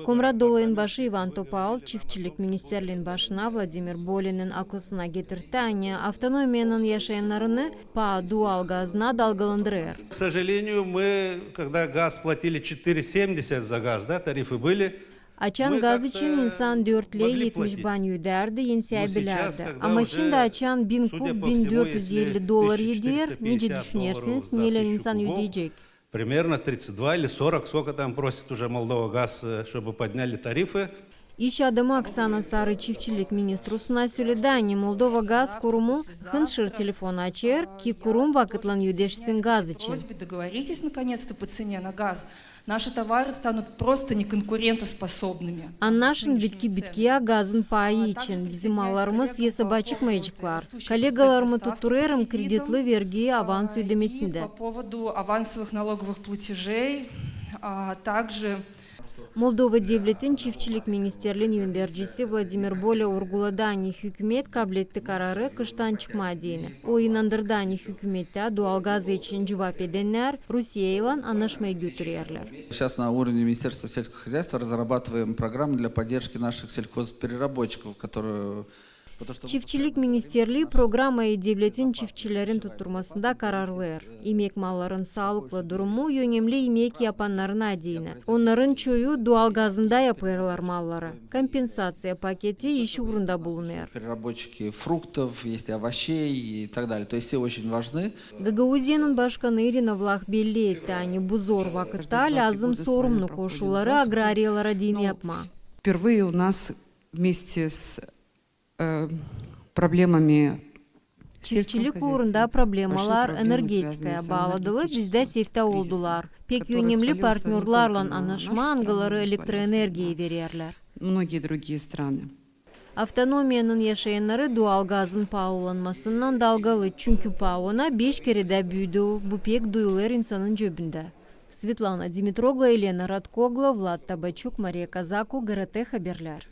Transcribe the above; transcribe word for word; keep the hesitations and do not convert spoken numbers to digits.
Komrat dolayın başı İvan Topal çiftçilik ministerliin başına Vladimir Bolenin aklısına getirtti, ani avtonomiyanın yaşayannarını paa dual gazına dalgalandırêr. К сожалению, мы, когда газ платили четыре семьдесят за газ, да, тарифы были, Açan gaz için insan dört ley etmiş banyo ödärdi, ensiyä bilärdi. Ama şindi açan bin kub bin dört üz elli dolar eder, nicä düşünersiniz, nelän insan ödeyecek? Примерно тридцать два или сорок, сколько там просит уже Молдова газ, э, чтобы подняли тарифы. İş adamı Oksana Sarı çiftçilik ministrusuna söledi, ani Moldova Gaz Kurumu hınşır telefon açêr, ki kurum vakıtlan ödeşsin gaz için. Просьбе договоритесь наконец-то по цене на газ. Наши товары станут просто неконкурентоспособными. Annaşın bitki bitkiyä gazın paayı için. Bizim mallarımız esaba çıkmayaceklar. Kollegalarımı tutturêrım kreditli vergi avans ödemesindä. По поводу авансовых налоговых платежей, а также Moldova devletin çiftçilik ministerliin öndercisi Vladimir Bole urguladı, ani hükümet kabletti kararı kıştan çıkmaa deyni. O inandırdı, ani hükümetä dual gaz için cuvap edennär Rusiyaylan annaşmayı götürerlär. Сейчас на уровне Министерства сельского хозяйства разрабатываем программу для поддержки наших сельхозпереработчиков, которые Çiftçilik ministerlii programayı devletin çiftçilerin tutturmasında kararlêêr. İmek malların saalıklı durumu önemli imek yapannarına deyni. Onnarın çoyu dual gazında yapêrlar malları. Kompensaţiya paketi iş uurunda bulunêr. Переработчики фруктов, есть и овощей и так далее. То есть все очень важны. Gagauziyanın başkanı İrina Vlah belli etti, ani bu zor vakıtta lääzım sorumlu koşulları agrariyalara deyni yapmaa. Впервые у нас вместе с э, проблемами в сельском хозяйстве. Çiftçilik uurunda problemalar energetikaya baalı, bizdä seftää oldular. Pek önemli partnörlarlan annaşma, angıları elektroenergiya vererlär. Многие другие страны. Avtonomiyanın yaşayannarı dual gazın paalılanmasından dalgalı, çünkü paa ona beş keredä büüdü. Bu pek duyulêr insanın cöbündä. Svetlana Dimitroglu, Elena Radkoglu, Vlad Tabaçuk, Mariya Kazaku, GRT Haberlär.